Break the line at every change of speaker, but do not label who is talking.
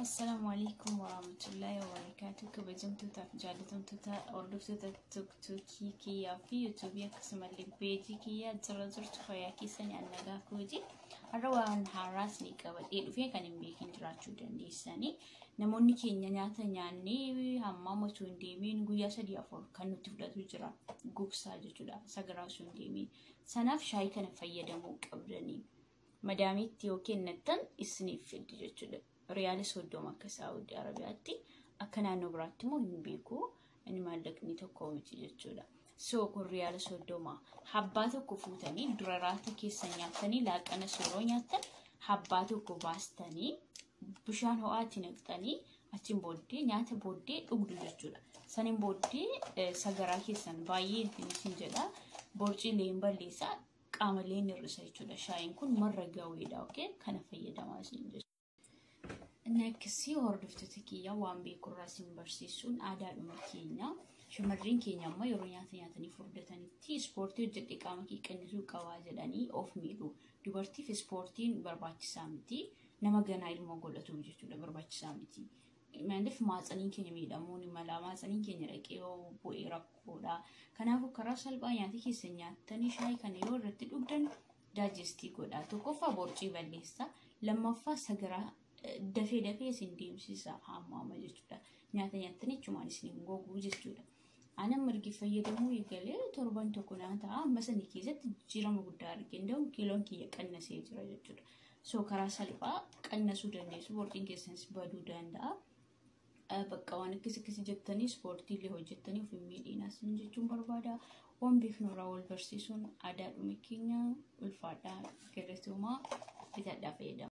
Assalaamu alaikum warahmatullahi wabarakatuh. Kabajamtootaaf jaallatamtoota hordoftoota tiktookii kiyyaa fi yuutuubii akkasumallee peejii kiyyaa jira jirtu fayyaa keessanii annagaa kooti. Har'a waan haaraas ni qabadhee dhufee kan hin beekin jiraachuu dandeessanii. Namoonni keenya nyaata nyaannee hammaama osoo hin deemiin guyyaa 3-4 kan nutti fudhatu jira. Gogsaa jechuudha. Sagaraa osoo hin deemiin. Sanaaf shaayii kana fayyadamuu qabdanii. Madaamiitti yoo kennattan isiniif fiddi jechuudha. Riyaala 30 akka Saawudi Arabiyaatti, akka naannoo biraatti immoo hin beeku, inni maallaqni tokko miti jechuudha. So kun riyaala 30 habbaa tokko fuutanii dura raata keessa nyaattanii, laaqana sooroo nyaattan habbaa tokko baastanii bishaan ho'aatti naqxanii achiin booddee nyaata booddee dhugdu jechuudha. Saniin booddee sagaraa keessan baay'ee isin jedha, borciilee hin balleessaa, qaamalee hin hir'isa jechuudha. Shaayiin kun marra gaweedha. Okay? Kana fayyadamaa isin jechuudha. Inni akkasii hordoftoota kiyyaa waan beekurraa isin barsiisuun aadaadhuma keenya. Shamarreen keenya ammoo yeroo nyaata nyaatanii furdatanitti ispoortii hojjedhee qaama kee qannisuu qabaa jedhanii of miidhu. Dubartiif ispoortiin barbaachisaa miti. Nama ganaa ilmoo godhatuuf jechuudha barbaachisaa miti. Maaliif maatsaniin keenya miidhamuu ni mala. Maatsaniin keenya dhaqee yoo bu'ee rakkoodha. Kanaafuu karaa salphaa nyaata keessa nyaattanii shaayii kana yoo irratti dhugdan daajestii godha. Tokkoffaa borcii balleessa. Lammaffaa sagaraa dafee dafee isin deemsisa hammaama jechuudha. Nyaata nyaattanii achumaan isin hin goguu jechuudha. Ana mirgi fayyadamuu eegalee torban tokko naa ta'a. Amma sanii keessatti jijjiirama guddaa argee danda'u kiiloon kiyya qannasee jira jechuudha. So karaa salphaa qannasuu dandeessu. Borciin keessanis baduu danda'a. Bakka waan akkas akkasii jettanii ispoortii illee hojjettanii of hin miidhiinaas jechuun barbaada. Waan beeknu irraa wal barsiisuun aadaadhuma keenya. Ulfaadhaa, galatoomaa, bitadhaa, fayyadama.